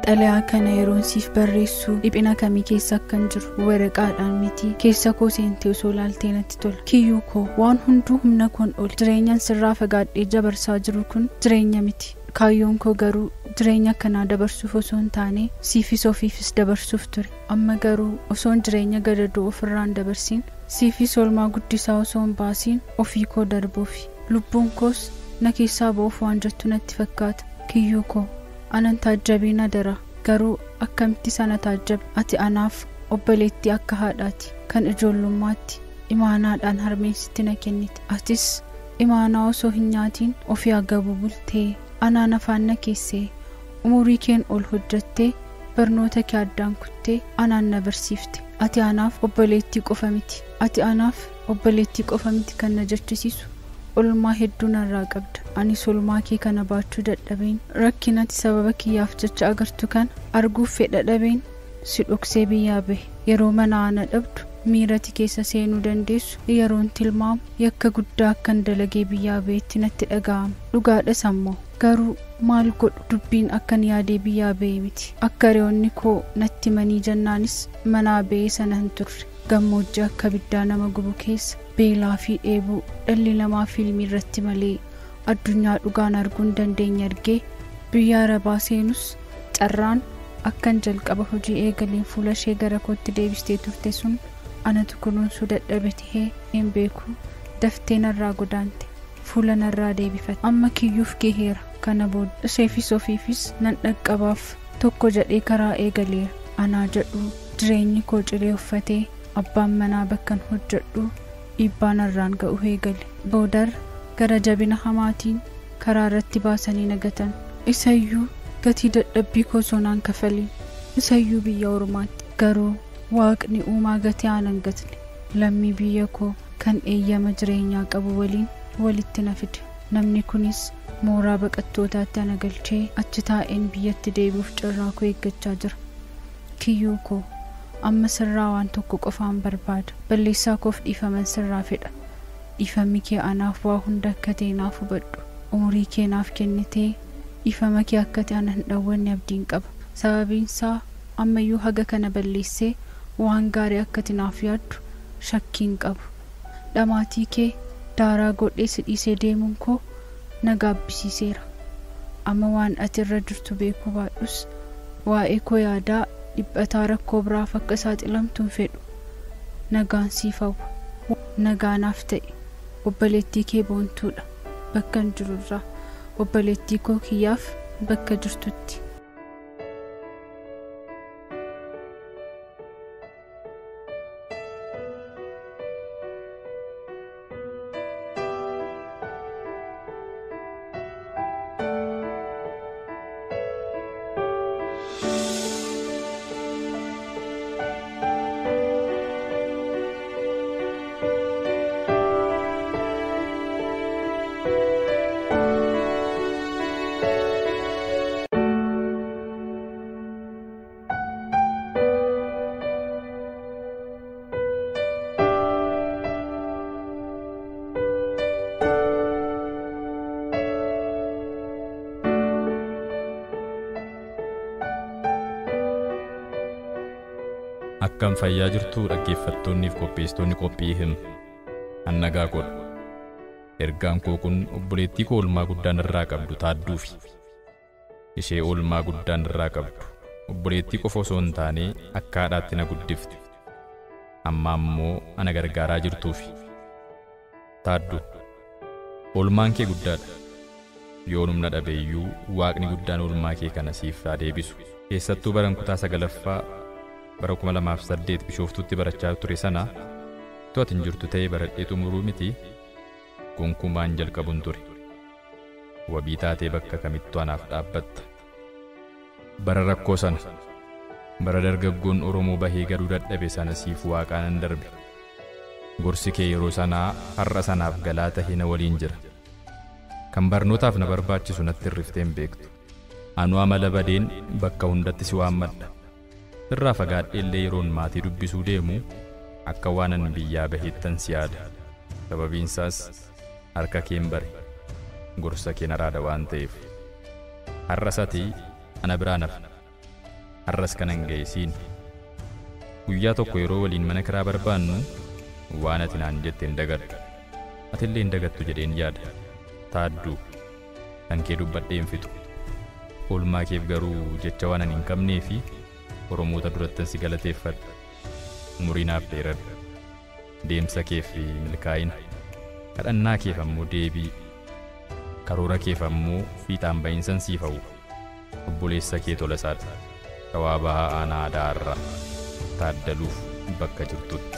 Xalayaa kana yeroon siif barreessu dhiphina kamii keessa akkan jiru waraqaadhaan miti keessa koo seentee osoo laaltee natti tola. Kiyyuu koo waan hunduu humna koon ol jireenyaan sirraa fagaadhee jabarsaa jiru kun jireenya miti. Kaayyoon koo garuu jireenya akkanaa dabarsuuf osoo hin taane siifis ofiifis dabarsuuf ture. Amma garuu osoon jireenya gadadoo ofirraan dabarsiin siifis olmaa guddisaa osoo hin baasiin ofii koo darbuufi. Lubbuun koos na keessaa ba'uuf waan jettu natti fakkaata. Kiyyuu koo anan taajjabiin adara garuu akkamitti sana taajjabe ati anaaf obboleettii akka haadhaati kan ijoollummaatti imaanaadhaan harmeessitti na kennite. Atis imaanaa osoo hin nyaatiin ofii agabuu bultee anaan afaan na keessee umurii keen ol hojjattee barnoota kee addaan kuttee anaan na barsiifte. Ati anaaf obboleettii qofa miti. Ati anaaf obboleettii qofa miti kan na jechisiisu. Olmaa hedduu narraa qabda. Anis olmaa kee kana baachuu dadhabeen rakkinati sababa kiyyaaf jecha agartu kana arguuf fedha dhabeen si dhoksee biyyaa bahe. Yeroo mana ana dhabdu miirati keessa seenuu dandeessu yeroon tilmaamu yakka guddaa akkan dalagee biyyaa bahetti natti dhaga'ama. Dhugaadhas ammoo garuu maal godhu dubbiin akkan yaadee biyyaa bahe miti. Akka re'oonni koo natti manii jennaanis manaa bahee sana hin turre. Gammoojjii akka biddaa nama gubu keessa beelaa fi dheebuu dhalli namaa fiilmii irratti malee addunyaa dhugaan arguu hin dandeenye argee biyya arabaa seenus carraan akkan jalqaba hojii eegaleen fuula ishee gara kootti deebistee turte sun anatu kunuunsuu dadhabe tahee hin beeku daftee narraa godaante fuula narraa deebifate. Amma kiyyuuf gaheera. Kana booda isheefis ofiifis nan dhaqqabaaf tokko jedhee karaa eegaleera. Anaa jedhu jireenyi koo cilee uffatee abbaan manaa bakkan hojjedhu dhiibbaa narraan ga'u eegale. Boodar gara jabina hamaatiin karaa irratti baasanii nagatan. Isayyuu gatii dadhabbii koo osoo naan kafaliin. Isayyuu biyya ormaatti. Garuu waaqni uumaa gatii aanan gatne. Lammii biyya koo kan eeyyama jireenyaa qabu waliin walitti na fide. Namni kunis mooraa baqattootaatti ana galchee achi taa'een biyyatti deebi'uuf carraa koo eeggachaa jira. Kiyyuu koo amma sirraa waan tokko qofaan barbaada. Balleessaa koof dhiifaman sirraa fedha. Dhiifamni kee anaaf waa hunda akka ta'e naaf hubadhu. Umurii kee naaf kennitee dhiifama kee akka ta'e ana hin dhowwanne abdiin qaba. Sababiin isaa ammayyuu haga kana balleessee waan gaarii akka ati naaf yaaddu shakkiin qabu. Dhamaatii kee daaraa godhee si dhiisee deemuun koo na gaabbisiiseera. Amma waan ati irra jirtu beekuu baadhus waa'ee koo yaadaa dhiphataa rakkoo biraaf akka saaxilamtu hin fedhu. Nagaan siif hawwa. Nagaanaaf ta'e obboleettii kee boontuudha bakka hin jirurraa obboleettii koo kiyyaaf bakka jirtutti. Akkam fayyaa jirtu dhaggeeffattoonniif qopheessitoonni qophii him. An nagaa godha. Ergaan koo kun obboleettii koo oolmaa guddaan irraa qabdu taadduufi. Ishee oolmaa guddaan irraa qabdu obboleettii qofa osoo hin taane akka haadhaatti na guddifte. Amma ammoo ana gargaaraa jirtuufi. Taaddu, oolmaan kee guddaadha. Yoon humna dhabeeyyuu waaqni guddaan oolmaa kee kana siif haa deebisu. Keessattuu baran kutaa 9ffaa bara 2008 Bishooftuutti barachaa ture sana utuu ati hin jirtu ta'ee baradhee xumuruu miti gonkumaan jalqabuun ture. Wabii taatee bakka kamittuu anaaf dhaabbatta. Bara rakkoo sana, bara dargaggoon Oromoo bahee galuu dadhabe sana siif waaqaan nan darbe. Gorsi kee yeroo sanaa har'a sanaaf galaa tahee na waliin jira. Kan barnootaaf na barbaachisu natti hirriftee hin beektu. Anuu amala badeen bakka hundatti si waammadha. Sirraa fagaadhee illee yeroon maatii dubbisuu deemu akka waan ani biyyaa baheettan si yaada. Sababiin isaas harka keen bare gorsa keen araada waan ta'eef. Har'a sati ana biraa nafa. Har'as kanan ga'e siin. Guyyaa tokko yeroo waliin mana kiraa barbaannu waan ati naan jette hin dagadhu. Atillee hin dagattu jedheen yaada. Taadduu kan kee dubbadhee hin fixu. Oolmaa keef garuu jecha waan ani hin qabnee fi Oromoota durattan si galateeffadha. Umurii naaf dheeradhu. Deemsa keef milkaa'ina. Kadhannaa keef ammoo deebii. Karoora keef ammoo fiixaan ba'iinsan siif hawwa. Obboleessa kee Tolasaadha. Shawaa Bahaa Aanaa Adaarraa. Taaddaluuf bakka jirtutti.